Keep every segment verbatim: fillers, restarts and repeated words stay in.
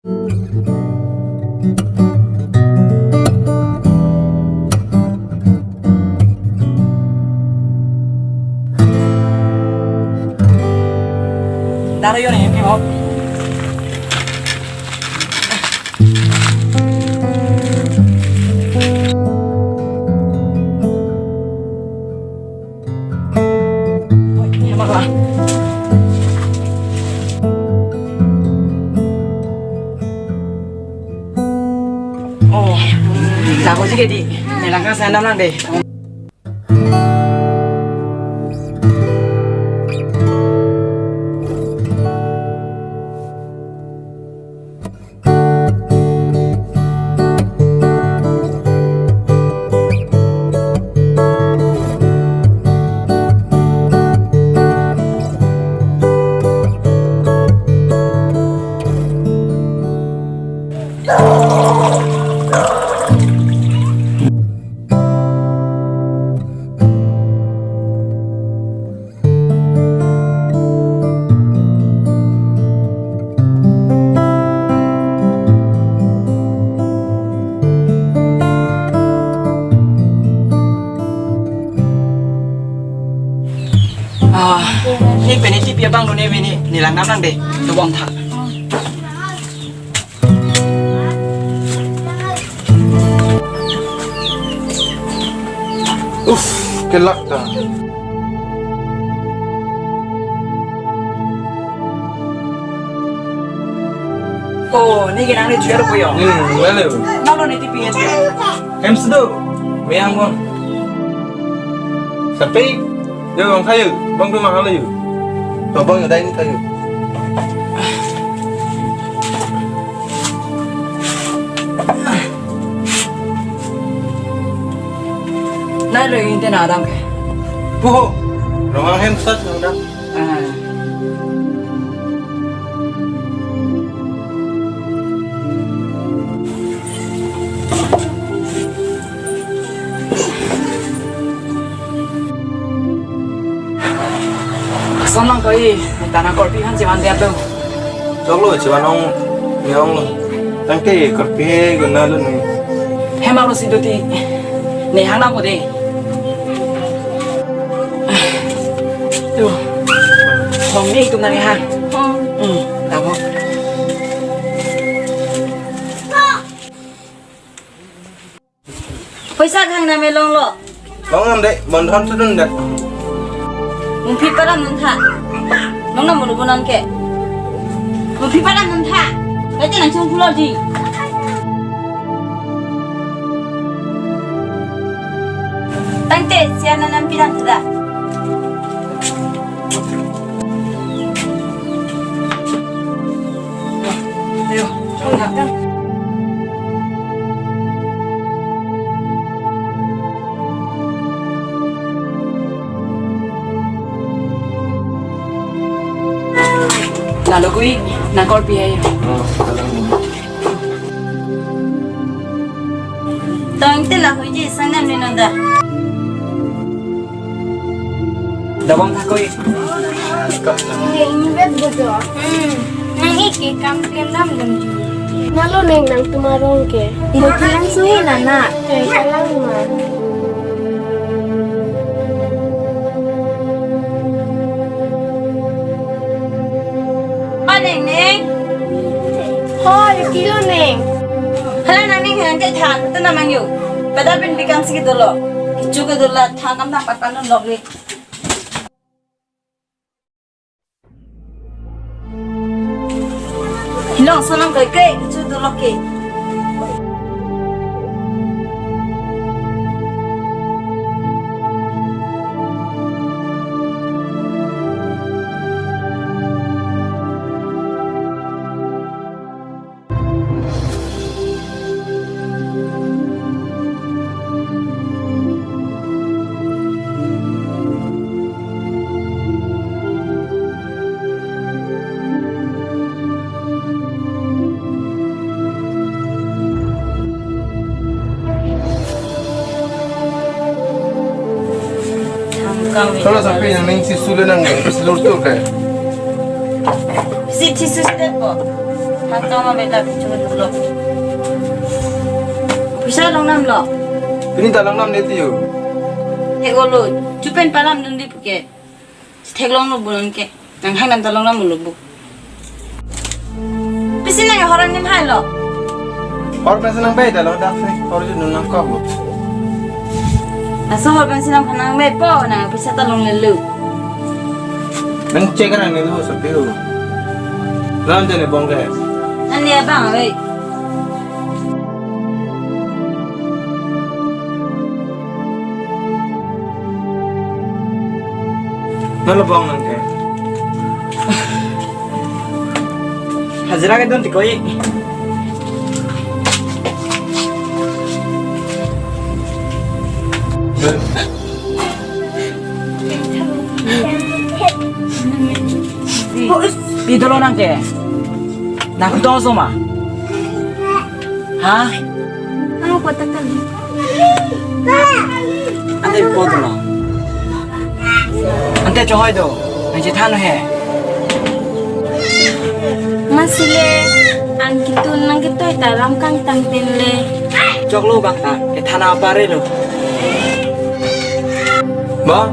Daro yon hem ke ho. Oi, hemak la. Oh, lapu si ke di. Nelang kangsan damnang dei. Ah, ne pen ne tipi abang lo ne ve ne, nelang damnang dei, dobom tha. Uff, kelak ta. Oh, ne ke nangne jual po yo. Hmm, vale. Nang lo ne tipi nge. Hem si do. Meyang bon. Sampai. Yo, bang kayu, bang tu mahal yo. To bang yo, dai ni kayu. Nai lo inte na adam ke. Puho. Romang hem sat na adam. Ah. Sonlang koi, tana korpi han chiman dia tu. Choklo chiman ong, ne ong lo. Tangte korpi he guna lo ne. Hemak lo si do ti. Ne hang na mo de. Tu. Hong ni tu na ha. Hmm, tamo. Poisa khang na me longlo. Long nam de, bondhon sudun det. Mungphi para muntha. Long nam mulu bonan ke. Mungphi para muntha. Kati nang chung pulo ji. Tangte, sian nanam pidang sudah. Ayo, chun nak kan. Lalu kui, nang korpi ayo. Oh, salam. Tangte lahui ji, sanam ni nonda. Dobom tha koi. Nang ik ke kam klem dam dam ju. Nalo neng nangtum arong ke. Ibu kilang suhi nana. Eh, kalang ma. O neng neng. Hoi, kilo neng. Hala nang neng hang te than tu namang yo. Pada pen bikam si kedolo. Kecho kedolo than kam than pat pan lok le. Hilong sonam kai kai kecho dolok ke. Kalau sampai yang neng si sule nang, si lur tur kai. Si si si si po. Patong ma beta kecho dulu. Pisa longnamlo. Pini ta longnam ne tiyo. Hegolo, chupen palam dun di puke. Theklonglo bu nonke. Nang hai nam ta longnamlo bu. Pisi nang horan nim hailo. Hor pensi nangbe dalo dak se. Hor ju nang kok bu. Laso hor pensi nang nangbepo, nang pisa ta longlelo. Nang check nang ne lo sapi ho. Ram jane bong ke. Ani abang oi. Nalo bong nang ke. Hajira ke don tikoi. Pi dolo nang ke. Nang to so ma. Ha? Ano kotak tali? Ante po dolo. Ante chohoi do. Nang chethan he. Masile, ang kitun nang kitoi ta ram kangtang tin le. Choklo bang ta, kethana pare lo. Bang.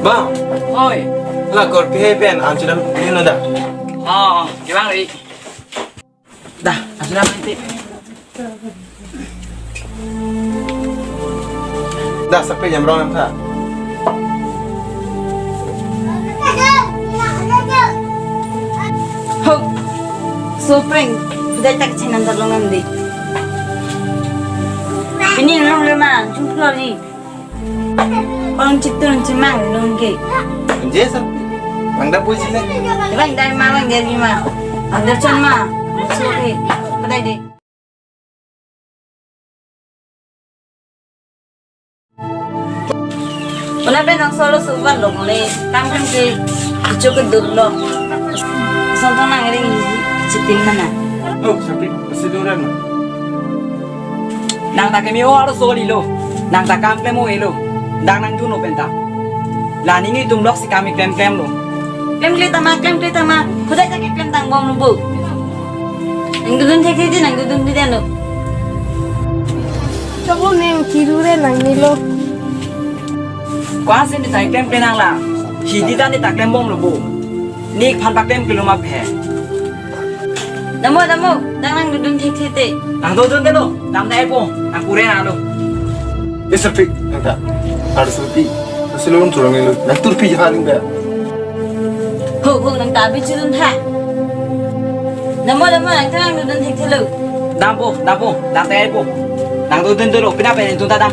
Bang. Oi. La korpi he pen, ang chidam ni no da. Oh, kevang ri. Da, asuna mati. Da, sape jam rong nang tha. Ho. So prank, budai tak chenan ta longnam di. Pini nang le ma, jumpa ni. Ong chitun chimang nung ke. Je sa. Bang da pui sini. Bang da ma bang da lima. Bang da chon ma. Suke. Padai de. Puna pe nang solo subat long le. Kam kam ke. Icho ke dul lo. Sontong nang ring chitin mana. Oh, sapi. Pasi duran. Nang ta keme o aro soli lo. Nang ta kam klem o elo. Dang nang dun o penta. La nini tum lok si kami klem klem lo. Klem kle tama, klem kle tama. Kudai ta ke klem tang bom lo bu. Nang dudun thek thek di, nang dudun di dan lo. Chobo ne chiru re nang ni lo. Kwa si ni ta klem klem nang la. Hidi ta ni ta klem bom lo bu. Nik phan paklem kilo ma phe. Damo, damo, dang nang dudun thik thik te. Nang dudun te lo, dam dai po, nang kure na lo. Eh, serpi, nang ta. Ada serpi. Nasi lo turang lo. Nang turpi jahaling ba. Ho, ho, nang ta bi chudun tha. Damo, damo, nang ta nang dudun thik thik lo. Dam po, dam po, dam dai po. Nang dudun te lo, pina pe nang tun ta dam.